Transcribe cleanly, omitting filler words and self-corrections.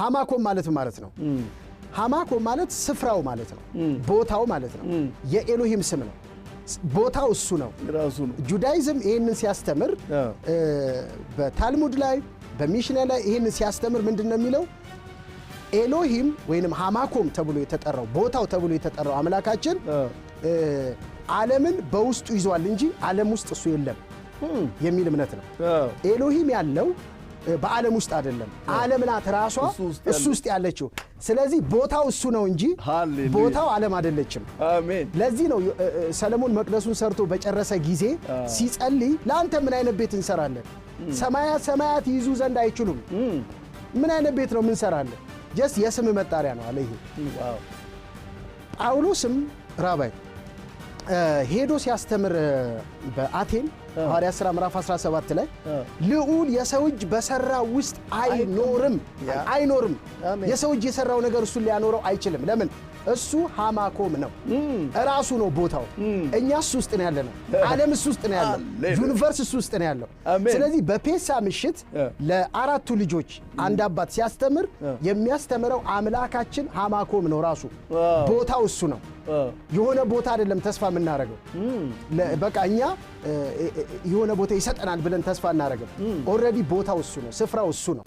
ሃማኮም ማለት ማለት ነው። ሃማኮም ማለት ስፍራው ማለት ነው፣ ቦታው ማለት ነው። የኤሎሂም ስም ነው። ቦታው እሱ ነው። ራሱ ነው። Judaism ይህንን ሲያስተምር በታልሙድ ላይ፣ በሚሽና ላይ ይህንን ሲያስተምር ምንድን ነው የሚለው? ኤሎሂም ወይንም ሃማኮም ተብሎ የተጠራው፣ ቦታው ተብሎ የተጠራው አምላካችን ዓለምን በውስጡ ይዟል እንጂ ዓለም ውስጥ እሱ የለም የሚል እምነት ነው። ኤሎሂም ያለው በዓለም ውስጥ አይደለም። ዓለም ናት ራሷ እሱ ውስጥ እሱ ውስጥ ያለችው። ስለዚህ ቦታው እሱ ነው እንጂ ሃሌሉያ። ቦታው ዓለም አይደለችም። አሜን። ለዚህ ነው ሰለሞን መቅደሱን ሰርቶ በጨረሰ ጊዜ ሲጸልይ ለአንተ ምን አይነት ቤት እንሰራለን? ሰማያት ሰማያት ይይዙ ዘንድ አይችሉም። ምን አይነት ቤት ነው የምንሰራለን? Just የስም መጣሪያ ነው አለ ይሄ። ጳውሎስም ራባይ ሄዶ ሲያስተምር በአቴን ሐዋርያት ሥራ ምዕራፍ 17 ላይ ልዑል የሰው እጅ በሰራው ውስጥ አይኖርም፣ አይኖርም። የሰው እጅ የሰራው ነገር እሱን ሊያኖረው አይችልም። ለምን? እሱ ሃማኮም ነው፣ እራሱ ነው ቦታው። እኛ እሱ ውስጥ ነው ያለነው። ዓለም እሱ ውስጥ ነው ያለው። Universe እሱ ውስጥ ነው ያለው። ስለዚህ በፔሳ ምሽት ለአራቱ ልጆች አንድ አባት ሲያስተምር የሚያስተምረው አምላካችን ሃማኮም ነው፣ ራሱ ቦታው እሱ ነው። የሆነ ቦታ አይደለም ተስፋ የምናደርገው። በቃ እኛ የሆነ ቦታ ይሰጠናል ብለን ተስፋ አናደርግም። Already ቦታው እሱ ነው፣ ስፍራው እሱ ነው።